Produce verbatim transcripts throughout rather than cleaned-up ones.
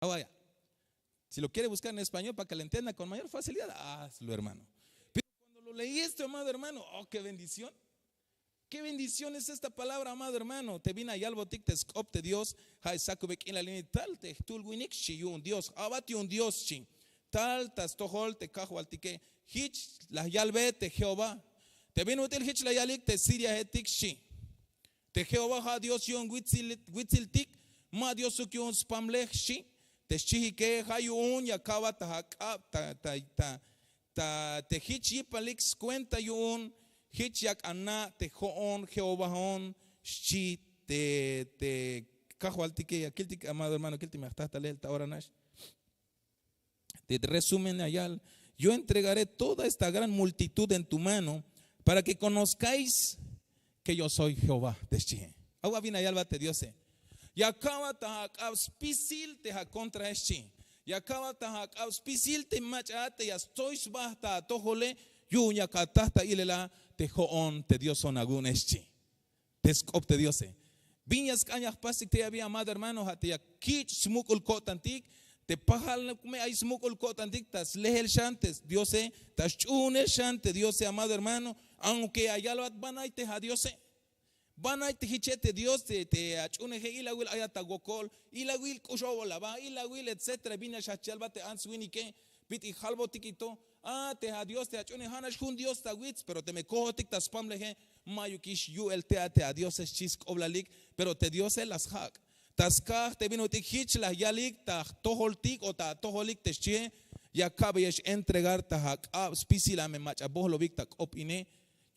Awaya, si lo quiere buscar en español para que le entienda con mayor facilidad, hazlo, hermano. Pero cuando lo leí esto, amado hermano, oh, qué bendición. Qué bendición es esta palabra, amado hermano. Te bin ya yalbotik te sk'op te Dios. Ja' sakube k'inal ini tal te jtul winik xchi yu'un Dios. Abat yu'un Dios xchi. Tal ta stojol te Kajwaltike. Jich la yalbe te Jehová. Te bin ut'il jich la yalik te Siriajetik xchi. Te Jehová ja' Dios yu'un witsil, witsiltik, ma Diosuk yu'un spamlej xchi. Te xchijike ja' yu'un ya ka'bat ta ak'ab ta, ta, ta, ta te jich yipalik skuenta yu'un jich yak ana' te jo'on Jehovaon xchi te, te Kajwaltike. Ya kiltik, amado hermano, kiltik me ya jta ta leel ta ora nax. Te resumen ya yal: Yo entregaré toda esta gran multitud en tu mano para que conozcáis que yo soy Jehová, te xchihe. Awa bin ya yalbat te Diose. Ya ka'bat ta ak'ab spisil te akontrae xchi. Ya ka'bat ta ak'ab spisil te mach'a te ya stsoy sba ta atojole, yu'un yak ataj ta ilel a te jo'on te Dioson awu'une xchi. Te sk'op te Diose. Bin ya sk'an ya jpastik tey abi, amado hermano, ja' te ya kich' smuk'ul ko'tantik. Te pajal me ay smuk'ul ko'tantik ta sleel xan te Diose, ta sch'uhunel xan te Diose, amado hermano. Aunque ya yalbat: Ban ay te adiose, ban ay te jiche te Dios te, te ach'uhuneje, ilawil ayat awokol, ilawil k'ux obol aba, ilawil, etcétera. Bin ya xjajch yalbat te ants winike bit'il jalbotik ito: A, te adios te ach'uhunej ja' nax jun Dios ta wits. Pero teme kojotik ta spamleje, mayukix yu'el te a te adiose xchi sk'oblalik. Pero te Diose la sjak'. Ta skaj te bin ut'il jich la yalik ta jtojoltik o ta atojolik te xchie, ya ka'beyex entregar ta ak'ab spisil a me mach'a bojlobik ta k'op ine,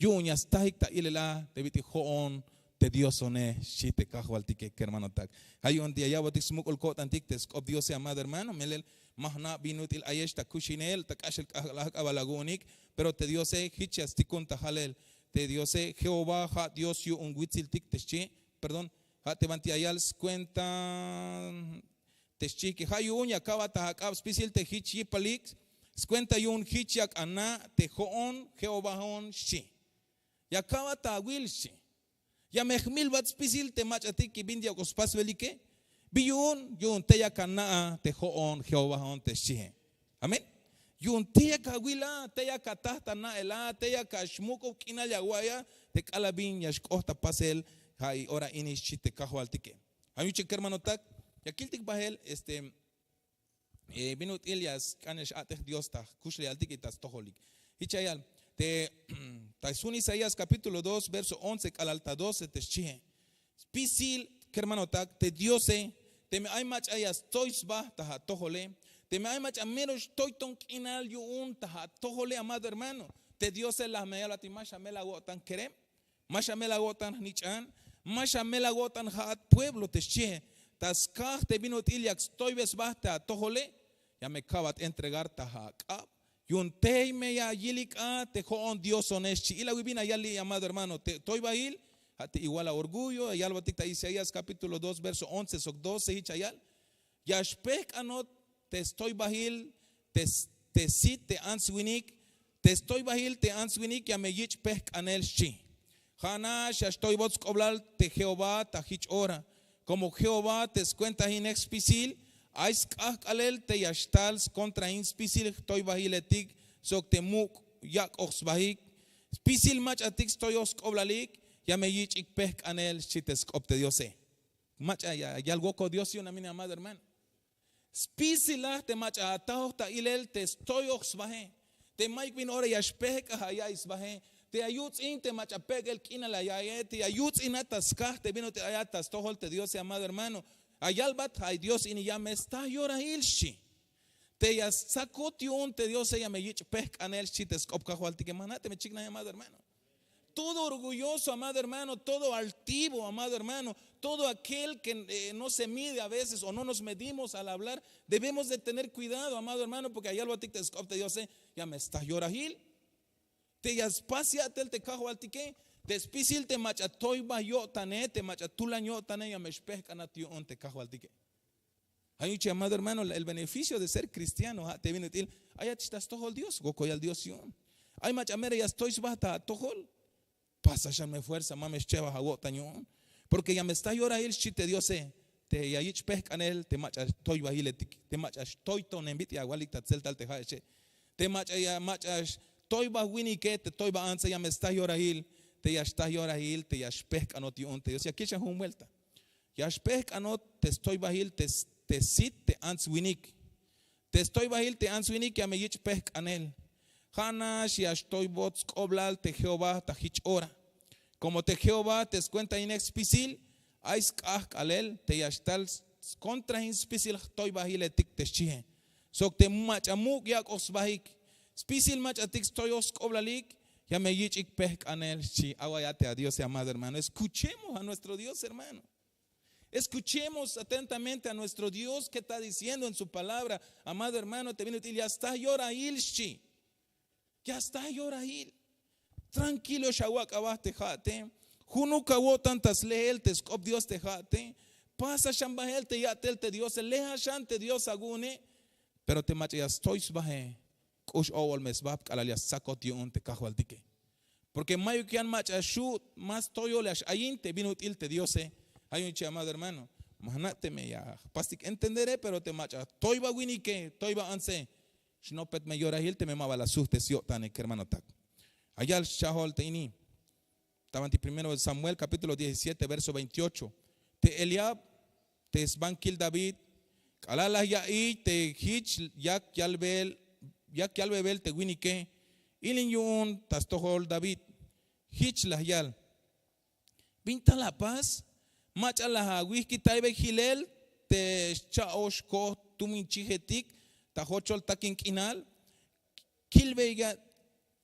yu'un ya stajik ta ilel a te bit'il jo'on te Diosone xchi te Kajwaltike, kermanotak. Ja' yu'un te ya ya'botik smuk'ul ko'tantik te sk'op Diose, amado hermano. Melel ma jna' bin ut'il ayex ta kuxinel, ta k'axel k'ajk'al ajk'abal awu'unik. Pero te Diose jich ya stikun ta jalel. Te Diose, Jehová ja' Dios yu'un witsiltik te xchi. Perdón. Ja' te banti ya yal skuenta te xchi que ja' yu'un ya ka'bat ta ak'ab spisil te jich yipalik skuenta yu'un jich yak ana' te jo'on Jehovaon xchi. Ya ka'bat ta awil xchi. Ya me jmilbat spisil te mach'atik bin yak'oj spasbelike. Bi yu'un? Yu'un tey yak ana' a te jo'on Jehovaon te xchihe. Amén. Yu'un tey yak awil a, tey yak ataj ta na'el a, tey yak axmuk'ub k'inal ya awa'iy a te k'alal bin ya xk'oht ta pasel ja'i ora ini xchi te Kajwaltike. Ja' yu'un xchi, kermanotak, ya kiltik bajel este bin ut'il ya sk'an ya x-a'tej Dios ta jkuxlejaltik y ta stojolik. Jich ya yal te ta sjun Isaías capítulo dos verso once k'alal ta doce te xchihe. Spisil, kermanotak, te Diose, teme ay mach'a ya stsoy sba ta atojole, teme ay mach'a mero xtoyton k'inal yu'un ta atojole, amado hermano, te Diose la me yalbat: Ma xamel awo'tan kerem, ma xamel awo'tan jnich'an, ma xamel awo'tan ja'at pueblo, te xchihe. Ta skaj te bin ut'il yak stoybe sba ta atojole, ya me ka'bat entregar ta ak'ab. Yu'un tey me ya yilik a te jo'on Diosone xchi. Ilawil bin ya yal li', amado hermano, te toybajil ja' te igual a orgullo. Ya yalbotik ta Isaías capítulo dos verso once sok doce, jich ya yal: Ya xpejk'anot te stoybajil te, te sit te ants winik, te stoybajil te ants winik ya me yich' pejk'anel xchi. Ja' nax ya xtoybot sk'oblal te Jehová ta jich ora. Como Jehová te skuentajinej spisil, ay sk'ajk'alel te ya xtal skontrain spisil jtoybajiletik sok te muk' yak'oj sbajik. Spisil mach'atik stoyoj sk'oblalik ya me yich'ik pejk'anel xchi te sk'op te Diose. Mach'a ya yal wokol Dios yu'un a mine, amado hermano. Spisilaj te mach'a atajoj ta ilel te stoyoj sbaje, te mayuk bin ora ya xpejk'aj aya'iy sbaje, te ya yuts'in te mach'a pek'el k'inal aya'iye, te ya yuts'inat ta skaj te bin ut'il ayat ta stojol te Diose, amado hermano. Ya yalbat: Ay Dios ini ya me staj yorajil xchi. Te ya stsakot yu'un te Diose ya me yich' pejk'anel xchi te sk'op Kajwaltike. Ma jna' teme chiknaj, amado hermano. Todo orgulloso, amado hermano, todo altivo, amado hermano, todo aquel que eh, no se mide a veces o no nos medimos al hablar, debemos de tener cuidado, amado hermano, porque ya yalbotik te sk'op te Diose, eh, ya me staj yorajil. Te ya spas ya'tel te Kajwaltike, te spisil te mach'a toybaj yo'tane, te mach'a tulan yo'tane, ya me xpejk'anat yu'un te Kajwaltike. Ja' yu'un xchi, amado hermano, el beneficio de ser cristiano ja' te bin ut'il ayat ta stojol Dios, wokol yal Dios yu'un. Ay mach'a mero ya stoy sba ta atojol, pasa xan me fuerza, ma me xchebaj awo'tan yu'un, porque ya me staj yorajil xchi te Diose. te ya yich' pejk'anel te mach'a toybahiletik, te mach'a xtoytonen bit'il awalik ta tzeltal te ha'exe, te mach'a ya mach'a xtoybaj winike, te toyba antse ya me staj yorahil, te ya xtaj yorahil te ya xpejk'anot yu'un te dios ya kil xan jun buelta. Ya xpejk'anot te stoybahil te sit te ants winik. Te stoybahil te ants winik ya me yich' pejk'anel. Ha nax ya xtoybot sk'oblal te jehová ta hich ora. Komo te jehová te skuentahinej spisil, ay sk'aj k'alel te ya xtal skontrahin spisil jtoybahiletik te xchihe, sok te mach'a muk' yak'oj sbahik, spisil mach'atik stoyoj sk'oblalik, ya me yich'ik pejk'anel xchi. Awayate a diose amado hermano, escuchemos a nuestro dios hermano. Escuchemos atentamente a nuestro dios ke ta diciendo en su palabra. Amado hermano, te bin ut'il ya staj yorahil xchi. Ya staj yorahil. Tranquilo xawak' aba te ha'te. Junuk awo'tan ta slehel te sk'op dios te ha'te. Pasa xan bahel te ya'tel te diose, leha xan te dios awu'une. Pero te mach'a ya stoy sbahe, k'ux o'bol me sbahp k'alal ya stzakot yu'un te kajwaltike. Porke mayuk yan mach'a xu' mas toyol ya x'ayin te bin ut'il te diose. Ay un chi amado hermano, ma jna' teme ya jpastik entendere pero te mach'a toyba winike, toyba antse, xnopet me yorahil teme ma ba la sujtes yo'tanik kermanotak. Ayal xchahol te ini. Ta banti primero de samuel kapítulo diecisiete verso veintiocho. Te eliab te sbankil david, k'alal la ya'iy te hich yak yalbebel te winike, ilin yu'un ta stojol david. Hich la yal, bin tal apas? Mach'a la awihkitaybe hilel te scha'ox koj tumin chijetik ta jochol takin k'inal.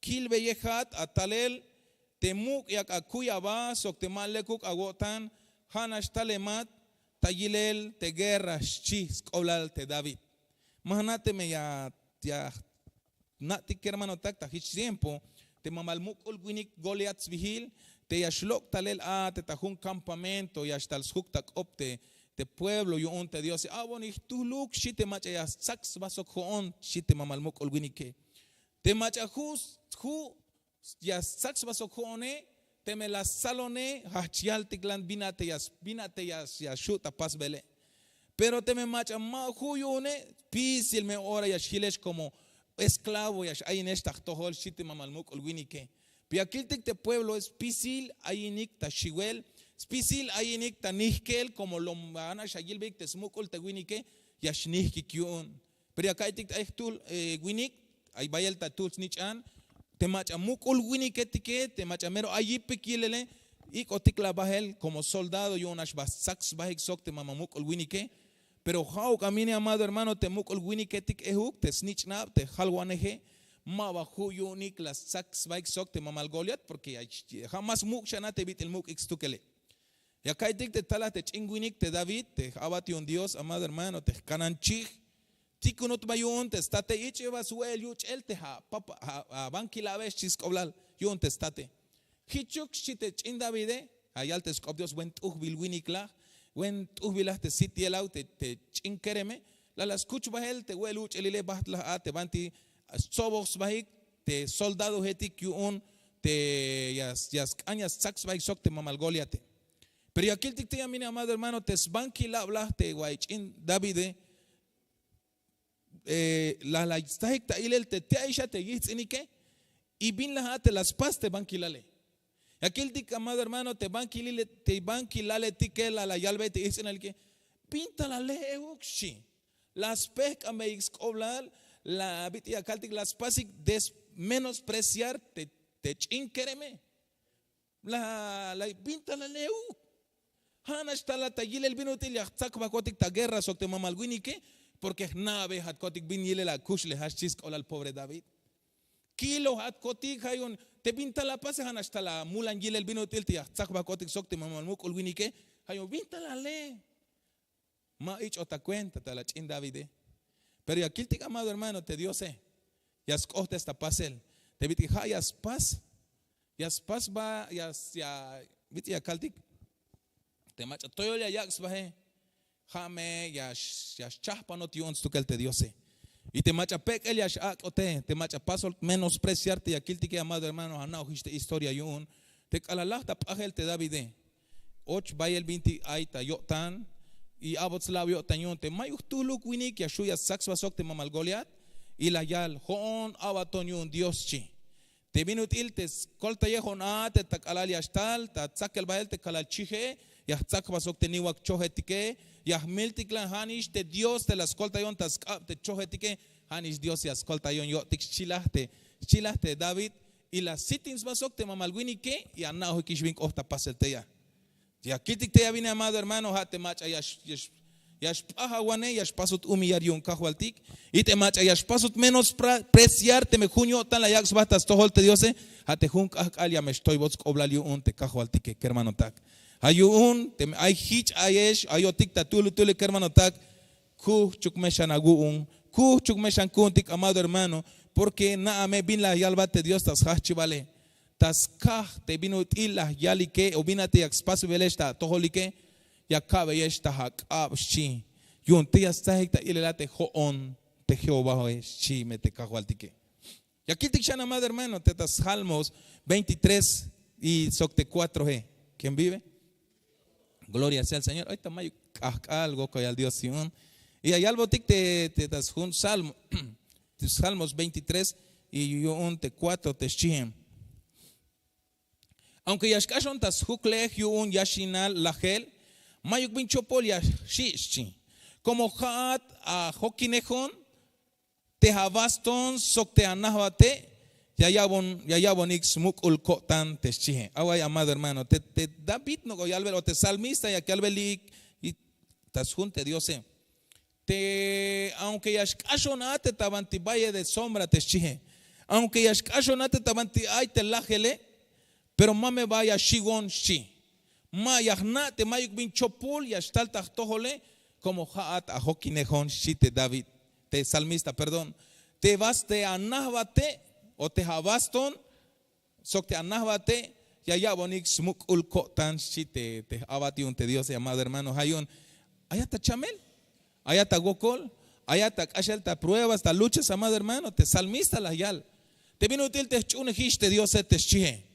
Kilbeyejat atalel te muk' yak akuy aba sok te ma lekuk awo'tan. Ha nax talemat ta yilel te guerra xchi sk'oblal te david. Ma jna' teme ya jna'tik kermanotak ta hich tiempo te mamal muk'ul winik goliat sbihil, te ya xlok' talel a te ta jun kampamento ya xtal sjuk ta k'op te pueblo yu'un te diose. A'bon ijtuhluk xchi te mach'a ya stsak sba sok ho'on xchi te mamal muk'ul winike. Te mach'a ju' ya stsak sba sok ho'one, teme la stzalone hahch yaltiklan bin a te ya xu' ta pasbele. Pero teme mach'a ma ju' yu'une, spisil me ora ya xhilex komo esklavo ya x'ayinex ta jtojol xchi te mamal muk'ul winike. Pero ya kiltik te puebloe spisil ayinik ta xiwel, spisil ayinik ta nihkel komo lom a nax ya yilbeyik te smuk'ul te winike, ya xnihkik yu'un. Pero ya ka'iytik ay jtuhl winik, ay bayel ta tuhl snich'an, te mach'a muk'ul winiketike te mach'a mero ay yipik yilele, ik'otik la bahel komo soldado yu'un nax ba stsak sbahik sok te mama muk'ul winike. Pero ha'uk a mine amado hermano te muk'ul winiketik ehuk te snich'nab te jalwaneje, ma ba ju' yu'unik la stsak sbahik sok te mamal goliat porke ha' ma smuk' xana te bit'il muk'ik stukele. Ya ka'iytik te talaj te ch'in winik te david te j'abat yu'un dios amado hermano te jkanan chij. Tikunot ba yu'un te state, ich'e ba swe'el yuch'el te abankil abe xchi sk'oblal yu'un te state. Jichuk xchi te ch'in davide. Ayal te sk'op dios buen t'ujbil winik laj, buen t'ujbil laj te sit yelaw te ch'in kereme. La la skuch bahel te we'el yuch'elile baht laj a te banti stsoboj sbahik te soldadojetik yu'un te ya sk'an ya stsak sbahik sok te mamal goliate. Pero ya kiltik te ya mine amado hermano te sbankilab laj te way ch'in davide. La la stajik ta ilel te te ay xa te yijts'inike. Y bin laj a te la spas te bankilale. Ya kiltik amado hermano te bankilale te bankilale tike la la yalbe te yijts'inalike. Bin ta la le' euk xchi. La spejk'anbeyik sk'oblal. La bit'il ya kaltik la spasik desmenospreciar te ch'in kereme. La la bin ta la le' euk. Ha nax ta la ta yilel bin ut'il ya jtsakbajkotik ta guerra sok te mamal winike. Porke jna'bejatkotik bin yilel akuxlejal xchi sk'oblal pobre david. Kilojatkotik ha yu'un te bin ta la pase ha nax ta la mulan yilel bin ut'il te ya jtsakbajkotik sok te mamal muk'ul winike. Ha yu'un bin ta la le'. Ma ich'ot ta kuenta ta la ch'in davide. Pero ya kiltik amado hermano te diose ya sk'ohtes ta pasel te bit'il ha ya spas. Ya spas ba ya bit'il ya kaltik te mach'a toyol ya yak' sbahe. Ha me ya xchahpanot yu'un stukel te diose. Y te mach'a pek'el ya x'ak'ote te mach'a pasol menospreciar te ya kiltike amado hermano ana'ojix te historia yu'un. Te k'alal laj ta p'ajel te davide och bayel bintik ay ta yo'tan. y a'bot slab yo'tan yu'un te mayuk jtuhluk winik ya xju' ya stsak sba sok te mamal Goliat. Y la yal: jo'on a'baton yu'un Dios, xchi. Te bin ut'il te skoltayejon a te ta k'alal ya xtal ta tsakel bahel te kalal chije, ya jtsak jba sok te niwak chojetike, ya jmiltiklan ja'nix te Dios te la skoltayon ta sk'ab te chojetike, ja'nix Dios ya skoltayon yo'tik, xchilaj te, xchilaj te David. Y la sitin sba sok te mamal winike, ya ana'ojikix bin k'ot ta pasel tey a. Ya kiltik tey a bin, amado hermano, ja' te mach'a ya x- ya x- ya xp'ajawanej, ya xpasot humillar yu'un Kajwaltik. Y te mach'a ya xpasot menospreciar teme jun yo'tan la yak' sba ta stojol te Diose, ja' te jun k'ajk'al ya me xtoybot sk'oblal yu'un te Kajwaltike, kermanotak. Ja' yu'un teme ay jich ayex, ayotik ta tuhlutule, kermanotak, kujchuk me xan awu'un, kujchuk me xan ku'untik, amado hermano, porque na'a me bin la yalbat te Dios ta sjajchibale. Ta skaj te bin ut'il la yalike o bin a te yak spasbelex ta atojolike, ya ka'beyex ta ak'ab, xchi. Yu'un tey ya stsajik ta ilel a te jo'on te Jehovae, xchi me te Kajwaltike. Ya kiltik xan, amado hermano, te ta Salmos veintitrés y sok te cuatroe. ¿Quién vive? Gloria sea al Señor. Ay ta mayuk k'ajk'al wokol yal Dios yu'un. Y ya yalbotik te, te ta sjun Salmo, te Salmos veintitrés y yu'un te cuatro te xchijem. Aunque ya xk'axon ta sjuklej yu'un yaxinal lajel, mayuk bin chopol ya xi', xchi. Como ja'at ajokinejon te abaston sok te anajbate, ya ya'bon, ya ya'bonik smuk'ul ko'tan te xchije. Away, amado hermano, te, te David nok'o yalbel o te salmista yak yalbel li' ta sjun te Diose. Te, aunque ya xk'axon a te ta banti valle de sombra te xchije, aunque ya xk'axon a te ta banti ay te lajele, pero ma me ba ya xiwon, xchi. Ma ya jna' te mayuk bin chopol ya xtal ta jtojole, como ja'at ajokinejon, xchi te David, te salmista, perdón. Te bas te anajbate o te abaston sok te anajbate, ya ya'bonik smuk'ul ko'tan, xchi te, te j'abat yu'un te Diose, amado hermano. Ja' yu'un ayat ta chamel, ayat ta wokol, ayat ta k'axel ta pruebas, ta luchas, amado hermano. Te salmista la yal: te bin ut'il te jch'uunejix te Diose te xchije.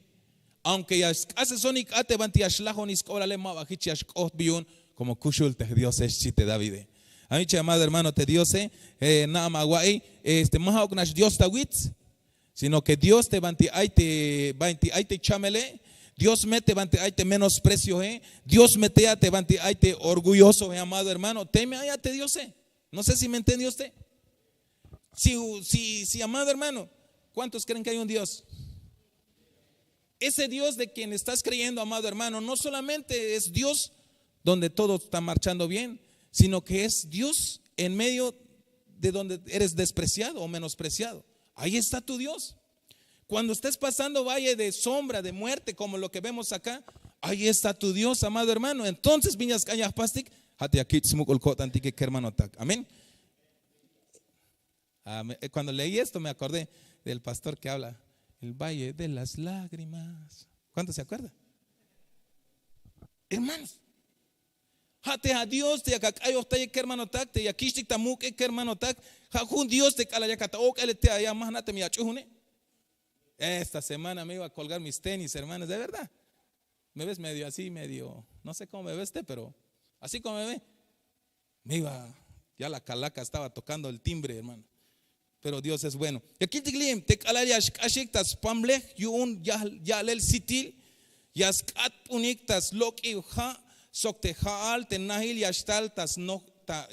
Aunque ya sk'asesonik a te banti ya xlajonik sk'oblale, ma ba jich ya xk'ot bi yu'un, como kuxul te Diose, xchi te Davide. Amiche, amado hermano, te Diose, eh, na'am awa'iy, este, ma ja'uk nax Dios ta wits, sino que Dios te banti ay te, banti ay te chamele, Dios me te banti ay te menosprecioe, Dios me tey a te banti ay te orgullosoe, amado hermano, teme ay a te Diose. No sé si me entiende usted. Si, si, si, amado hermano, ¿cuántos creen que hay un Dios? Ese Dios de quien estás creyendo, amado hermano, no solamente es Dios donde todo está marchando bien, sino que es Dios en medio de donde eres despreciado o menospreciado. Ahí está tu Dios. Cuando estés pasando valle de sombra, de muerte, como lo que vemos acá, ahí está tu Dios, amado hermano. Entonces, bin ya sk'an ya jpastik, ja' te ya kich' smuk'ul ko'tantike, kermanotak. Amén. Amén. Eh, cuando leí esto, me acordé del pastor que habla, el valle de las lágrimas. ¿Cuántos se acuerdan? Hermanos, ja' te a Dios te yak ak'ayojtayik, kermanotak, te ya kich'tik ta muk'e, kermanotak. Ja' jun Dios te k'alal yakat ta ok'ele te aya, ma jna' teme ya ach'uj une. Esta semana me iba a colgar mis tenis, hermanos, de verdad. Me ves medio así, medio, no sé cómo me ve usted, pero así como me ve, me iba, ya la calaca estaba tocando el timbre, hermano. Pero Dios es bueno. Ya kiltik li' te k'alal ya xk'axik ta spamlej yu'un ya, ya'lel sitil, ya sk'atp'unik ta slok'ib ja' sok te ja'al te najil ya xtal ta snoj, ta,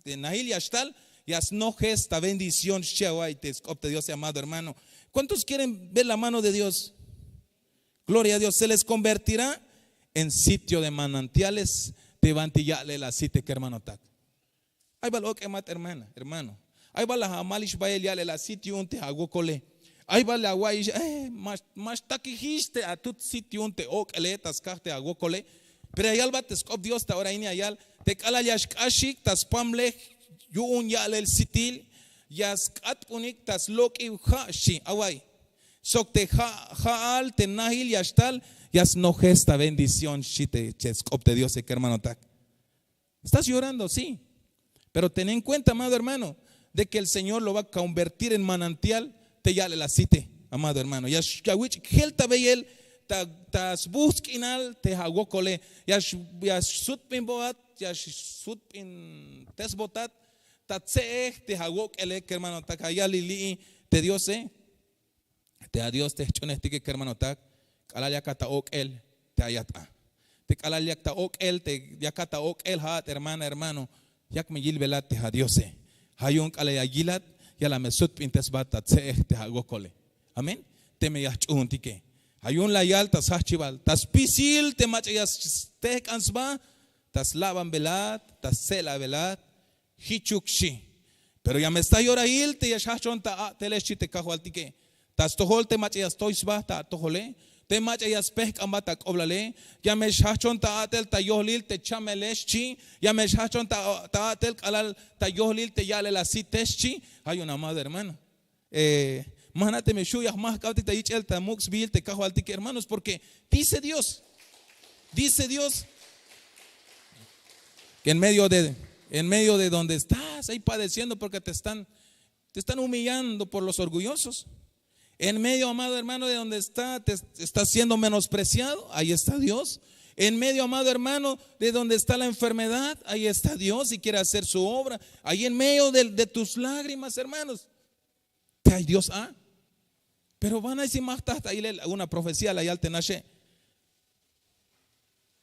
te najil ya xtal, ya snojes ta bendición, xchi awa'iy te sk'op te Dios, amado hermano. ¿Cuántos quieren ver la mano de Dios? Gloria a Dios. Se les convertirá en sitio de manantiales te banti ya'lel asite, kermanotak. Ay bal ok'emat, hermana, hermano. Ay bal la amalix bayel ya'lel asit yu'un te awokole. Ay bal la awa'ix, eh, ma xtakijix te atut sit yu'un te ok'ele ta skaj te awokole. Pero ya yalbat te sk'op Dios ta ora ini, ya yal te k'alal ya xk'axik ta spamlej yu'un ya'lel sitil, ya sk'atp'unik ta slok'ib ja', xchi awa'iy. Sok te ja', ja'al te najil ya xtal, ya snojes ta bendición, xchi te, te sk'op te Diose, kermanotak. Estás llorando, sí. Pero ten en cuenta, amado hermano, de que el Señor lo va a convertir en manantial te ya'lel asite, amado hermano. Ya, ya wich' jel ta beyel Ta sbuhts' k'inal te awokole, ya xsutbinboat, ya xsutbintesbotat ta tse'ej te awok'ele kermanotak. Ayalil li'i te diose, te adios te jch'uunejtike kermanotak. K'alal yakat ta ok'el te ayat a, te k'alal yak ta ok'el te yakat ta ok'el ha'at hermana hermano, yak me yilbelat te adiose. Ha yu'un k'alal ya yilat, ya la me sutbintesbat ta tse'ej te awokole. Amén. Teme ya jch'uuntike, ha yu'un la yal ta sjahchibal ta spisil te mach'a ya stehk'an sba, ta slabanbelat, ta stse'labelat. Jichuk xchi. Pero ya me sta yorahil te ya xjahchon ta a'tele xchi te kajwaltike, ta stojol te mach'a ya stoy sba ta atojole, te mach'a ya spehk'anbat ak'oblale. Ya me xjahchon ta a'tel ta yohlil te chamele xchi. Ya me xjahchon ta a'tel k'alal ta yohlil te ya'lel asite xchi. Ha yu'un amado hermano, ma jna' teme xu' ya jmajk'abtik ta yich'el ta muk' sbiil te kajwaltike hermanos, porke dice dios, dice dios, en medio de en medio de donde estás ahí padeciendo porke te están te están humillando por los orgullosos. En medio amado hermano de donde está te está siendo menospreciado, ahí está dios. En medio amado hermano de donde está la enfermedad, ahí está dios y quiere hacer su obra. Ahí en medio de tus lágrimas hermanos, te ay dios a. Pero van a decir majtahta ilel una profecía la yal te naxe.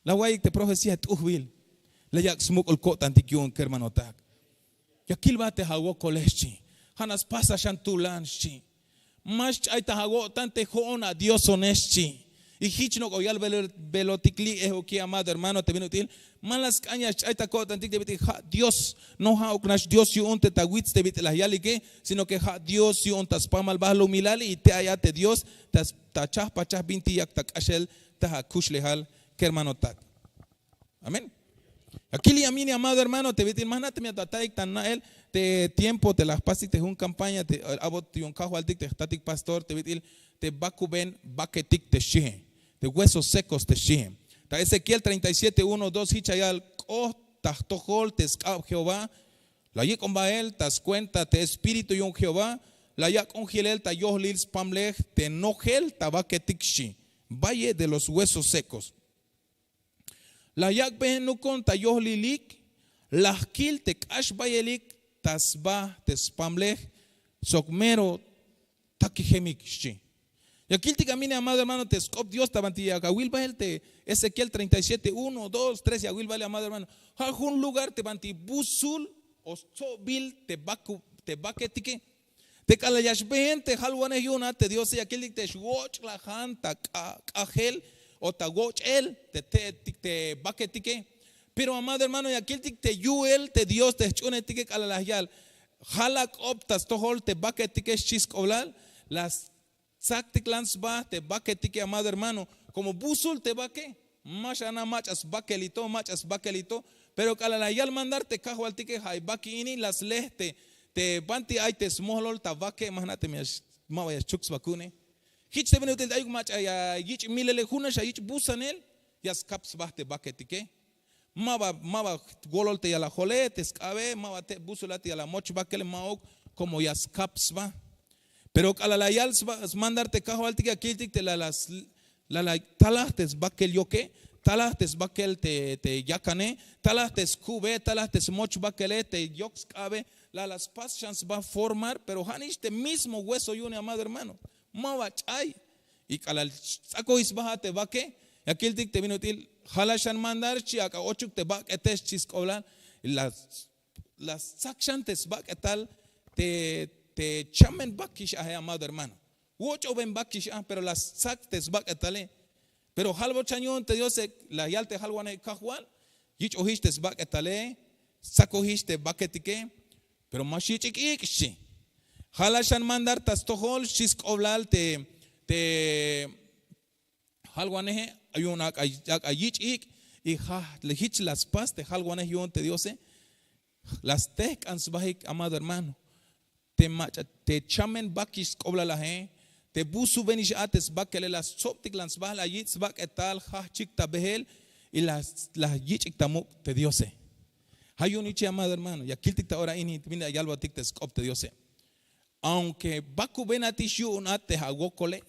La wa'iyik te profecía t'ujbil. La yak' smuk'ul ko'tantik yu'un kermanotak. Ya kilbat te awokole xchi. Ha nax pasa xan tulan xchi. Ma xch'ay ta awo'tan te ho'on adiosone xchi. Y hich nok'o yalbelotik li'ejoki amado hermano te bin ut'il, ma la sk'an ya xch'ay ta ko'tantik te bit'il ha dios. No ha'uk nax dios yu'un te ta wits te bit'il la yalike, sino ke ha dios yu'un ta spamal bahlumilal y te ay a te dios ta chahpachaj binti yak ta k'axel ta akuxlejal kermanotak. Amén. Akil ya mini amado hermano te bit'il ma jna' teme ya ta ata'ik ta na'el te tiempo te la jpastik te jun kampaña te abot yu'un kajwaltik te jtatik pastor te bit'il te bakuben baketik te xchihe, te huesos secos te xchihe. Ta ezequiel treinta y siete uno dos hich ya yal k'oht ta jtojol te sk'ab jehová. La yik'on bahel ta skuenta te espíritu yu'un jehová. La yak' k'ohon hilel ta yohlil spamlej te nojel ta baketik xchi. Valle de los huesos secos. La yak'behenukon ta yohlilik. La jkil te k'ax bayelik ta sba te spamlej sok mero takijemik xchi. Ya kiltik amine amado hermano te sk'op dios ta banti ya awil bahel te ezequiel treinta y siete uno dos tres ya awil bahel amado hermano. Ha jun lugar te banti busul o stsobil te baketike. Te k'alal ya xbehen te jalwanej yu'un a te diose ya kiltik te xwoch'lajan ta k'ajel o ta woch'el te te'etik te baketike. Pero amado hermano ya kiltik te yu'el te dios te jch'uunejtike k'alal la yal, jala k'op ta stojol te baketike xchi sk'oblal. La stsaktiklan sba te baketike amado hermano, komo busul te bake. Ma xana' mach'a sbakelito mach'a sbakelito. Pero k'alal la yal mandar te kajwaltike ha'i baki ini la sle te banti ay te smohlol ta bake ma jna' teme ma ba ya xchuk sba ku'une. Hich te bin ut'il ayuk mach'a ya yich' milele jun nax ya yich' busanel, ya skap sba te baketike. Ma ba ma ba wolol te ya la jole te sk'abe ma ba te' busulat ya la moch bakele ma'uk, komo ya skap sba. Pero k'alal la yal smandar te kajwaltik ya kiltik te la la talaj te sbakel yoke, talaj te sbakel te yakane, talaj te skube, talaj te smoch bakele te yok sk'abe. La la spas xan sba formar pero ha nix te mismo hueso yu'une amado hermano. Ma ba ch'ay. Y k'alal stsakojix sba ha te bake, ya kiltik te bin ut'il, jala xan mandar xchi ak'a ochuk te bak'ete xchi sk'oblal. La stsak xan te sbak'etal te chamen bakix aje amado hermano. Woch'oben bakix a pero la stsak te sbak'etale. Pero jalbot xan yu'un te diose, la yal te jalwanej kajwal, yich'ojix te sbak'etale, stsakojix te baketike. Pero ma xyich'ik ik' xchi. Jala xan mandar ta stojol xchi sk'oblal te te jalwaneje. Yu'un ak'a yich' ik'. Y ja hich la spas te jalwanej yu'un te diose. La stehk'an sbahik amado hermano, te mach'a te chamen bakix sk'oblal aje, te busubenix a te sbakele la stsobtiklan sba la yich' sbak'etal jajchik ta behel. Y la yich'ik ta muk' te diose. Ja' yu'un iche amado hermano ya kiltik ta ora ini bin la yalbotik te sk'op te diose. Aunke bakubenatix yu'un a te awokole,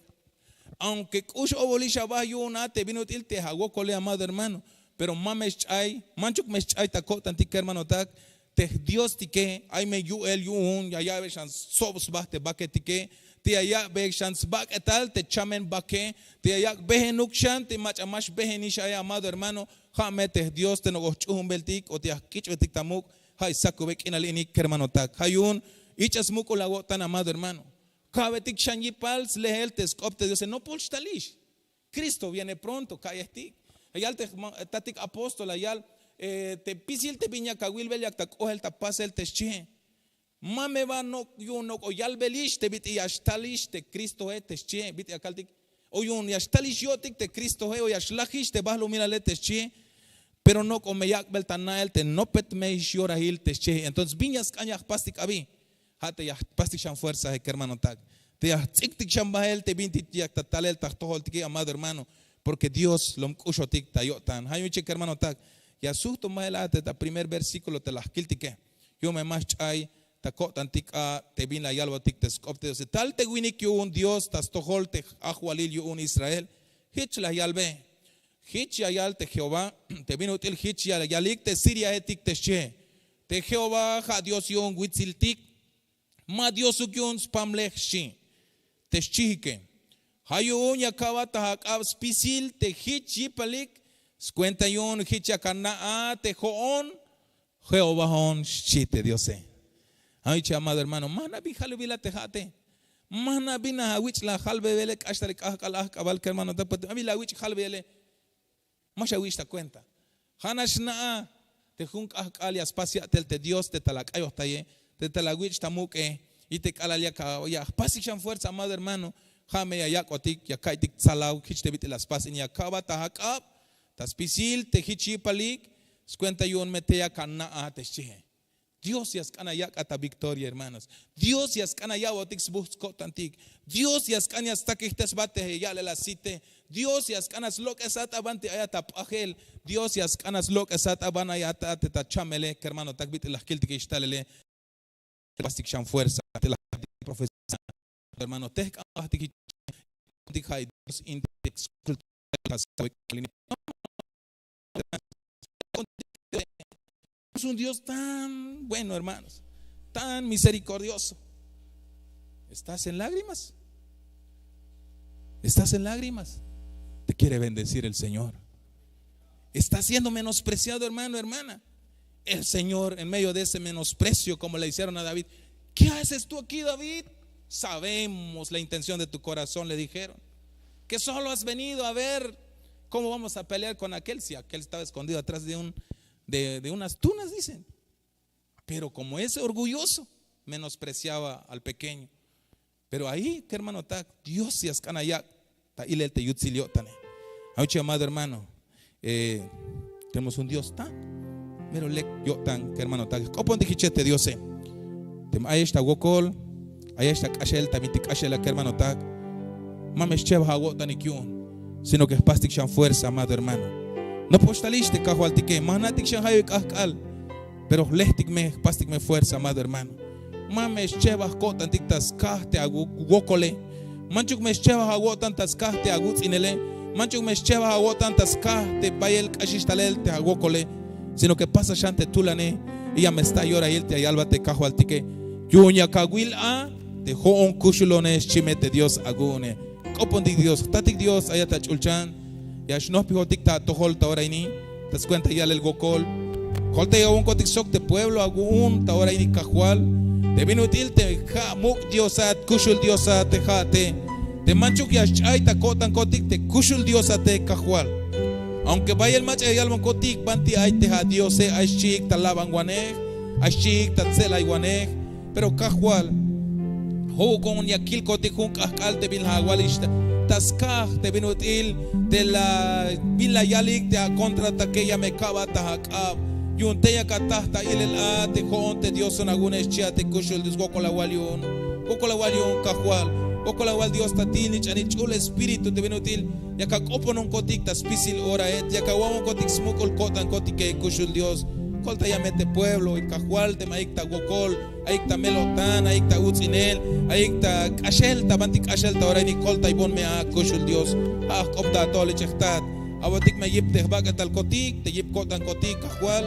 Aunke k'ux obolix aba yu'un a te bin ut'il te awokole, amado hermano, pero ma me xch'ay, manchuk me xch'ay ta ko'tantik, kermanotak. Te jdiostike ay me yu'el yu'un ya ya'be xan sob sba te baketike, te ya yak'be xan sbak'etal te chamen bake, te ya yak' bejenuk xan te mach'a ma xbejenix ay, amado hermano. Ja' me te jdios te nok'oj ch'ujumbeltik o te ya jk'ich'betik ta muk', ja' ix sakube k'inal inik, kermanotak. Ja' yu'un ich'a smuk'ul awo'tan, amado hermano. Ka'betik xan yipal slejel te sk'op te diose, nopol xtalix. Cristo viene pronto, ka'yejtik. Yal te jtatik apóstol, la yal, eh, te pisil te bin yak awilbel yak ta k'ohel ta pasel te xchihe. Ma me ba nok' yu'un nok'o yalbelix te bit'il ya xtalix te Cristoe te xchihe, bit'il ya kaltik. O yu'un ya xtalix yo'tik te Cristoe o ya xlajix te balumilale te xchihe. Pero nok'o me yak'bel ta na'el te nopet me ix yorahil te xchihe. Entonces bin ya sk'an ya jpastik abi. Ja' te ya jpastik xan fuerzae, kermanotak. Te ya jts'iktik xan bahel te bintik yak ta talel ta jtojoltike, amado hermano. Porque Dios lom k'uxotik ta yo'tan. Ja' yu'un ichik, kermanotak, ya sujton bahel a te ta primer versículo te la jkiltike. Yu'un me ma xch'ay ta ko'tantik a te bin la yalbotik te sk'op te diose. Tal te winik yu'un Dios ta stojol te ajwalil yu'un Israel. Jich la yalbe. Jich ya yal te Jehová, te bin ut'il jich ya yalik te siriahetik te xchihe. Te Jehová ja' Dios yu'un witsiltik. Ma diosuk yu'un spamlej, xchi. Te xchihike. Ja' yu'un ya ka'bat ta ak'ab spisil te jich yipalik. Skuenta yu'un jich yak ana' a te jo'on Jehovaon, xchi te Diose. Ja' yu'un ichik, amado hermano, ma jna' bin jalbebil a te ja'ate. Ma jna' bin awich' la jalbebele, k'ax ta le k'ajk'al ajk'abal, kermanotak, ma bin la awich' jalbebele. Ma xawich' ta kuenta. Ja' nax na'a te jun k'ajk'al ya spas ya'tel te Dios te tal ak'ayojtaye, te tal awich' ta muk'e. Y te k'alal ya jpastik xan fuerza, amado hermano, ja' me ya yak'botik, ya ka'iytik tsalaw jich te bit'il la spas ini, ya ka'bat ta ak'ab ta spisil te jich yipalik. Skuenta yu'un me tey yak ana' a te xchihe. Dios ya sk'an ayak' a ta victoria, hermanos. Dios ya sk'an aya'botik sbujts' ko'tantik. Dios ya sk'an ya stakijtesbat te ya'lel asite. Dios ya sk'an ya slok'esat a banti ayat ta p'ajel. Dios ya sk'an ya slok'esat a ban ayat a te ta chamele, kermanotak, bit'il la jkiltikix talele. Pastik xan fuerza te la jkiltik profecía. Hermano, te jk'an jbajtik jich tik, ja' Dios in te Es un Dios tan bueno, hermanos, tan misericordioso. ¿Estás en lágrimas? ¿Estás en lágrimas? Te quiere bendecir el Señor. Está siendo menospreciado, hermano, hermana. El Señor, en medio de ese menosprecio, como le hicieron a David: "¿Qué haces tú aquí, David? Sabemos la intención de tu corazón", le dijeron, "que solo has venido a ver cómo vamos a pelear con aquel, si aquel estaba escondido atrás de un, de, de unas tunas", dicen. Pero como es orgulloso, menospreciaba al pequeño. Pero ahí, kermanotak, Dios ya sk'an ayak' ta ilel te yutsil yo'tane. Ay, amado hermano, eh, tenemos un Dios tan mero lek yo'tan, kermanotak. Jk'opontik jiche te Diose. Teme ayex ta wokol, ayex ta k'axel, ta bintik k'axel a, kermanotak, ma me xchebaj awo'tanik yu'un, sino que jpastik xan fuerza, amado hermano. Nopox talix te Kajwaltike, ma jna'tik xan jayeb k'ajk'al, pero jlejtik me, jpastik me fuerza, amado hermano. Ma me xchebaj ko'tantik ta skaj te awokole. Manchuk me xchebaj awo'tan ta skaj te awuts'inele. Manchuk me xchebaj awo'tan ta skaj te bayel k'axix talel te awokole, sino que pasa xan te tulane. Y ya me sta yorahil te ya yalbat te Kajwaltike: "Yu'un yak awil a te jo'on kuxulone", xchi me te Dios awu'une. Jk'opontik Dios, jtatik Dios, ayat ta ch'ulchan, ya xnojpijotik ta atojol ta ora ini, ta skuenta yalel wokol. Jkoltayawonkotik sok te pueblo awu'un ta ora ini, Kajwal, te bin ut'il te ja' muk' Diosat, kuxul Diosat te ja'ate, te manchuk ya xch'ay ta ko'tankotik te kuxul Diosate, Kajwal. Aunque bayel mach'a ya yalbonkotik banti ay te ja' Diose, ay xchiik ta labanwanej, ay xchiik ta tse'laywanej, pero Kajwal, jo'ukon ya kilkotik jun k'ajk'al te bin la awalix ta, ta skaj te bin ut'il te la, bin la yalik te akontra ta ke, ya me ka'bat ta ak'ab. Yu'un tey yak ataj ta ilel a te jo'on te Dios awu'une, xchi a te kuxul Dios. Wokol awal yu'un, wokol awal yu'un, Kajwal. Wokol awal Dios Tatil, Nich'anil, Ch'ul Espíritu, te bin ut'il yak ak'opononkotik ta spisil orae, yak awa'onkotik smuk'ul ko'tankotike, kuxul Dios. Koltaya me te pueblo, y Kajwal, teme ayik ta wokol, ayik ta mel-o'tan, ayik ta uts'inel, ayik ta k'axel, ta banti k'axel ta ora ini, koltaybon me a kuxul Dios. Ja' jk'op ta atojol ich'ej jtat. Awo'tik me yip te jbak'etalkotik, te yip ko'tankotik Kajwal.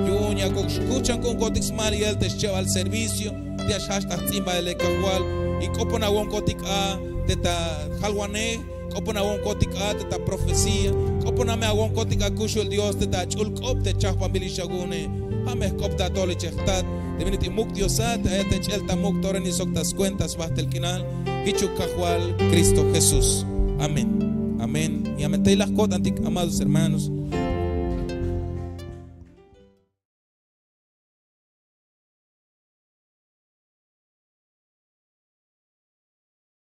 Yu'un yakuk xkuchan ku'unkotik smaliyel te schebal servicio, te ya xjajch ta jts'imbaele Kajwal. Y k'opon awonkotik a te ta jalwanej, k'opon awonkotik a te ta profecía, k'opon a me awonkotik a kuxul Dios te ta ach'ul k'op te chajpanbil ix awu'une. Ja' me jk'op ta atojol ich'ej jtat, te bin ut'il muk' Diosat, te ayat te ch'el ta muk' ta ora ini sok ta skuenta sbajtel k'inal. Jichuk Kajwal Cristo Jesús. Amén. Amén. Y amén. Tey la jko'tantik, amados hermanos.